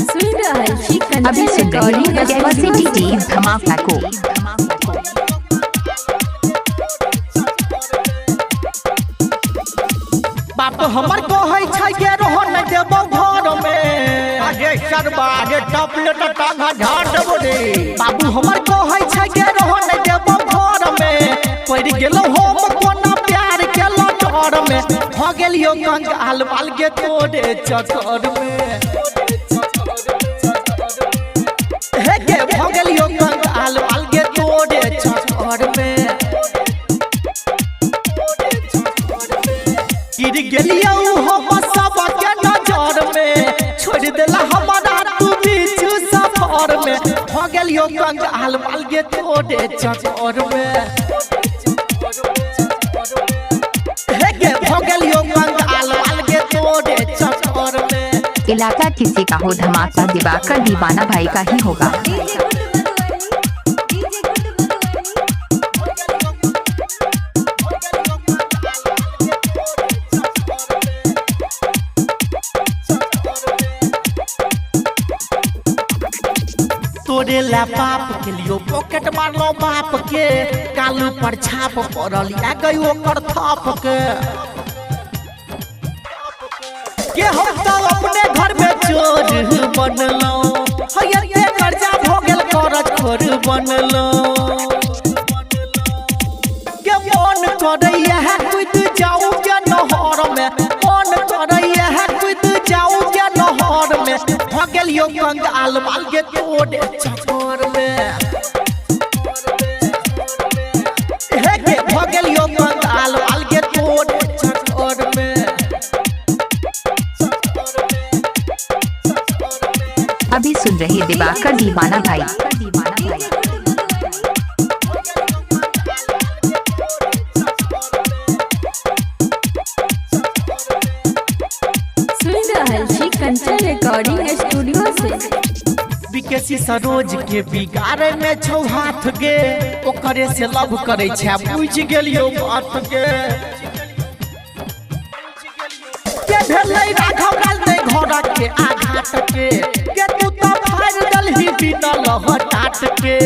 सुन रहल छी अभी कंचन सुन रहे रिकॉर्डिंग हैं स्टूडियो कैपेसिटी से। टीम धमाका को। बाप हमर कहै छै के रह न देबो घर में। अरे सरबा, अरे टपले त टांगा झाड़ देबो रे। बाबू हमर कहै छै के रह न देबो घर में। पड़ गेलो हम कोना प्यार के लटर में। भ गेलियो कंगाल माल के तोरे चक्कर में। हे के भ गेलियो कंगाल माल के तोरे चक्कर में। गिर गेलियो हम सब के नजर में। छोड़ देला हमारा तू बीच सफर में। भ गेलियो कंगाल माल के तोरे चक्कर में। हे के भ गेलियो कंगाल माल के तोरे चक्कर में। इलाका किसी का हो, धमाका दिवाकर दीवाना भाई का ही होगा। DJ good Madhubani, DJ good Madhubani. तोरे ला बाप के लियो पॉकेट मारलो बाप के। कालू पर छाप पड़ल या गई ओकर थप के। के हम तो अपने घर में चोर बनलो। हे कर्जा भो गेल करज खोर बनलो। के मन करैया है कूद जाऊ के नहर में। मन करैया है कूद जाऊ के नहर में। भ गेलियो कंगाल माल के तोरे चक्कर में। हे के भ गेलियो कंगाल माल के तोरे चक्कर में। अभी सुन रहे दिवाकर दीवाना भाई। DJ good Madhubani. सुन रहल छी कंचन रिकॉर्डिंग स्टूडियो से। बीकेसी सरोज के बिगाड़े में छौ हाथ गे। ओकरे से लव करे छै बुझि गेलियो बात गे। के भेलै राघव लाल नै घर के आघात के। के तू त फाड़ देलही बिना लहटाट के।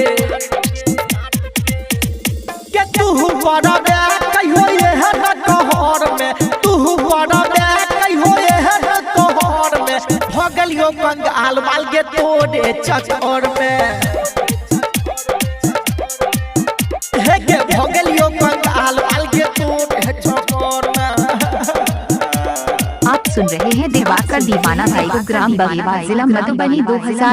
के तू बड़बे कहियो एहन कहर में। तू बड़बे कहियो एहन कहर में। भ गेलियो कंगाल माल के तोरे चक्कर में। हे के भ गेलियो कंगाल माल के तोरे चक्कर में। आप सुन रहे हैं दिवाकर दीवाना भाई को ग्राम बगीवा, जिला मधुबनी 2000।